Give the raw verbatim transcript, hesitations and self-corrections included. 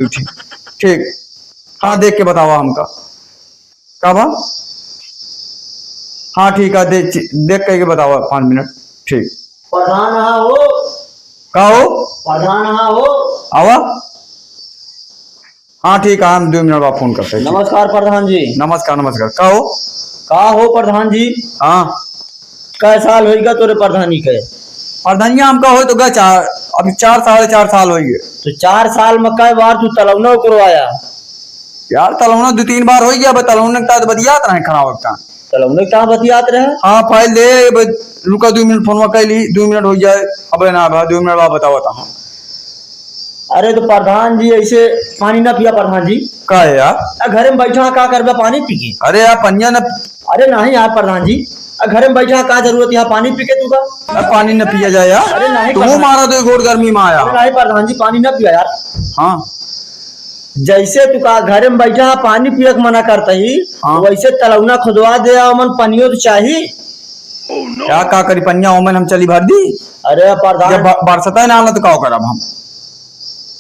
ठीक, ठीक। हाँ, देख के बतावा हमका। का बा? हाँ, ठीक है, देख, देख करके बतावा, पाँच मिनट। ठीक। प्रधान हाँ हो। का हो? प्रधान हाँ हो। आवा। हाँ, ठीक है, हम दो मिनट बाद फोन करते हैं। नमस्कार प्रधान जी। नमस्कार, नमस्कार। का हो? का हो प्रधान जी? हाँ। कै साल होइगा तोरे प्रधानी के? प्रधानिया हमका होई तो गा चार, अभी चार, साढ़े चार साल होइगे। तो चार साल में कै बार तू तलौना करवाया? यार, तलौना दो तीन बार होइगा, अब तलौना के साथ बतियात रहे खड़ा वक्त। तलौना के साथ बतियात रहे? हाँ, फाइल दे, अब रुका दो मिनट, फोनवा कर ली, दो मिनट हो जाए। अब ना बा, दो मिनट बाद बतावा था हम। अरे तो प्रधान जी, ऐसे पानी ना पिया प्रधान जी। का है यार? आ, घरे में बैठा का करबे पानी पी के? अरे यार, पनिया ना। अरे नहीं यार प्रधान जी, आ, घरे में बैठा का जरूरत है पानी पी के तू का? अब पानी न पिया जाए यार। अरे नहीं तू प्रधान। मारा तो गोड़ गर्मी में आया। अरे नहीं प्रधान जी, पानी ना पिया यार। हाँ। जैसे तू का घरे में बैठा पानी पिए के मना करता ही, हाँ। वैसे तलौना खुदवा दे, ओमन पनियो तो चाही। क्या का करी पनिया, ओमन हम चली भर दी? अरे प्रधान। जब ब-, बरसता है ना, तो का करब हम?